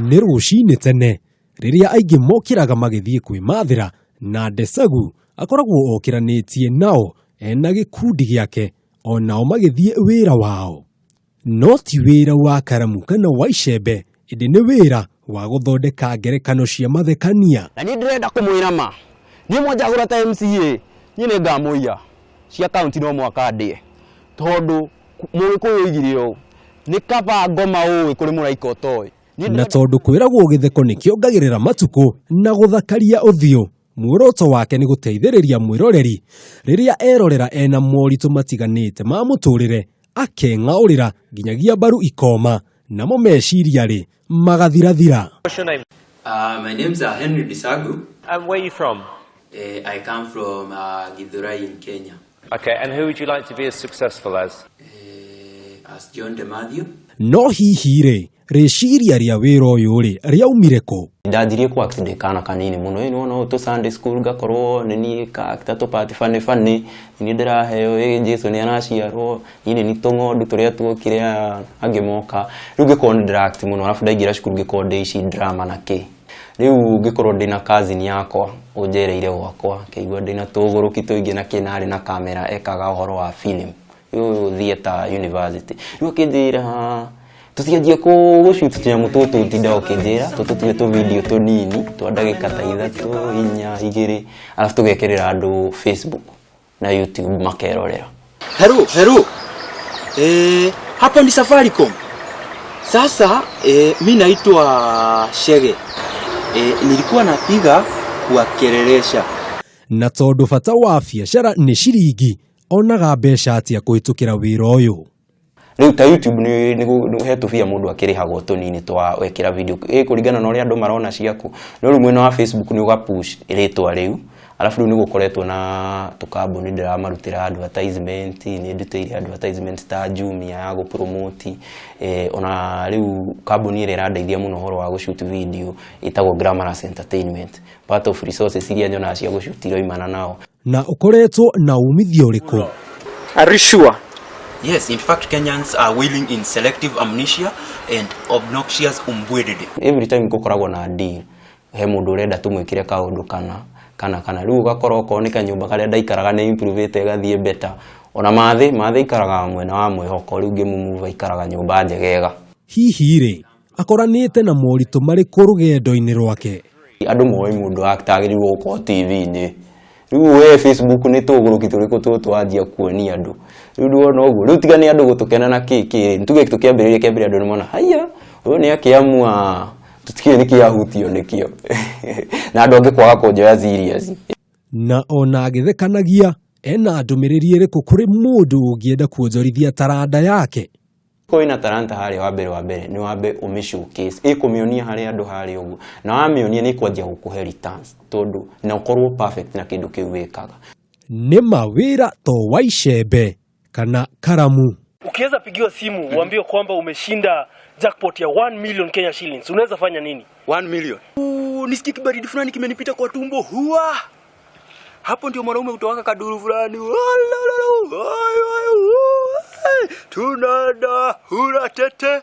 Nĩ rũcinĩ tene rĩrĩa aingĩ mokĩraga magĩthiĩ kwĩmathĩra na Desagu akoragwo okĩranĩtie nao ena gĩkundi gĩake onao magĩthiĩ wĩra wao. No ti wĩra wa karamu kana wa icembe ĩndĩ nĩ wĩra wa gũthondeka ngerekano cia mathekania. Na niĩ ndĩrenda kũmwĩra ma, niĩ mwanjagũra ta MCA, niĩ nĩ ngamũiya cia kaunti no mwaka ndĩe, tondũ Mũgĩkũyũ oigire ũũ, nĩ kaba ngoma ũĩ kũrĩ mũraika ũtoĩ. Na tondũ kwĩragwo gĩtheko nĩ kĩongagĩrĩra matukũ na gũthakaria ũthiũ, muoroto wake nĩ gũteithĩrĩria mwĩroreri rĩrĩa erorera ena moritũ matiganĩte ma mũtũrĩre akeng'aũrĩra nginyagia mbaru ikoma namo meciria rĩ magathirathira. What's your name? My name's Henry Desagu. And where are you from? I come from Githurai in Kenya. Okay, and who would you like to be as successful as? As John DeMathew. No hihi rĩ, rĩciria rĩa wĩra ũyũ rĩ rĩaumire kũ? Ndanjirie ku act ndĩ kana kanini mũno, ĩ nĩwona ũũ tũ Sunday school ngakorwo nĩ niĩ ka actor tũ part funny funny, nĩ niĩ ndĩraheo ĩ Jesu nĩ araciarwo, niĩ nĩ niĩ tũng'ondu tũrĩa tuokire aya angĩ moka, rĩu ngĩkorwo nĩ ndĩra act mũno, arabu ndaingĩra cukuru ngĩkorwo ndĩ ici drama na kĩ. Rĩu ngĩkorwo ndĩna cousin yakwa ũnjereire gwakwa, ngĩigua ndĩna tũgũrũki tũingĩ na kĩ na arĩ na kamera ekaga ũhoro wa film, rĩu theatre university. Rĩu akĩnjĩra tũtianjie gũ shoot tũnyamũ tũtũ ũtindaga ũkĩnjĩra, tũtũtue tũ video tũnini twa ndagĩka ta 3, 4, 2, arabu tũgekĩrĩra andũ Facebook na YouTube makerorera. Hello, hello. Hapa ni Safaricom. Sasa mi naitwa Shege. Nilikuwa napiga kuwakelelesha. Na tondũ bata wa biacara nĩ ciringi, onaga mbeca atĩa kũhĩtũkĩra wĩra ũyũ? Rĩu ta YouTube nĩ he tũbia mũndũ akĩrĩhagwo tũnini twa wekĩra video ĩ kũringana na ũrĩa andũ marona ciaku. No rĩu mwena wa Facebook nĩ ũga push rĩtwa rĩu, arabu rĩu nĩ gũkoretwo na tũkambuni ndĩramarutĩra advertisement, nĩ ndutĩire advertisement ta Jumia ya gũ promote, ona rĩu kambuni ĩrĩa ĩrandeithia mũno ũhoro wa gũ shoot video ĩtagwo Glamorous Entertainment. Part of resources iria nyonaga cia gũ shoot iroimana nao. Na ũkoretwo na umithio ũrĩkũ? Are you sure? Yes, in fact, Kenyans are wheeling in selective amnesia and obnoxious umbwedede. Every time gũkoragwo na deal, he mũndũ ũrenda tũmwĩkĩre kaũndũ kana kana kana, rĩu ũgakora okorwo nĩ kanyũmba karĩa ndaikaraga nĩ improve ĩte ĩgathiĩ better. Ona mathĩ aikaraga mwena wa mwĩhoko, rĩu ngĩmũmove aikaraga nyũmba njegega. Hihi rĩ, akoranĩte na moritũ marĩkũ rũgendo-inĩ rwake? Andũ moĩ mũndũ atagĩrĩirwo gũkorwo TV-inĩ. Rĩu we Facebook nĩ tũgũrũki tũrĩkũ tũtũ wanjia kuonia andũ. Rĩu ndũrona ũguo, rĩu tiga nĩ andũ gũtũkena na kĩ kĩ, nĩ tuge tũkĩambĩrĩria kĩambĩrĩria andũ nĩ mona haiya, ũyũ nĩ akĩamua tũtikĩũĩ nĩkĩ ahutio nĩkĩo. Na andũ angĩ kwaga kũnjoya serious. Na ona agĩthekanagia, ena ndũmĩrĩri ĩrĩkũ kũrĩ mũndũ ũngĩenda kuonjorithia taranda yake? Korwo wĩna taranta harĩa wa mbere wa mbere nĩ wambe ũmĩ showcase, ĩkũmĩonia harĩ andũ harĩa ũguo, na wamĩonia nĩ ĩkwanjia gũkũhe returns, tondũ na ũkorwo perfect na kĩndũ kĩu wĩkaga. Nĩ mawĩra to wa icembe kana karamu. Ukiweza pigiwa simu uambiwe kwamba umeshinda jackpot ya 1 million Kenya shillings, unaweza fanya nini? 1 million. Nisikie kibaridi fulani kimenipita kwa tumbo. Hua! Hapo ndio mwanaume utowaka kaduru fulani. Tunaenda hura tete.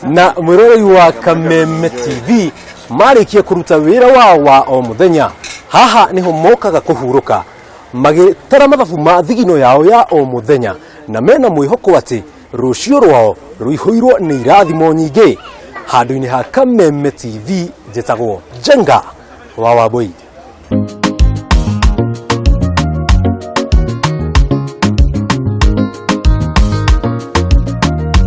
Na mwiroreri wa Kameme TV marĩkia kũruta wĩra wao wa o mũthenya, haha nĩho mokaga kũhurũka magĩtara mathabu ma thigino yao ya o mũthenya, na mena mwĩhoko atĩ rũciũ rwao rũihũirwo nĩ irathimo nyingĩ. Handũ-inĩ ha Kameme TV njĩtagwo Njenga wa Wambui.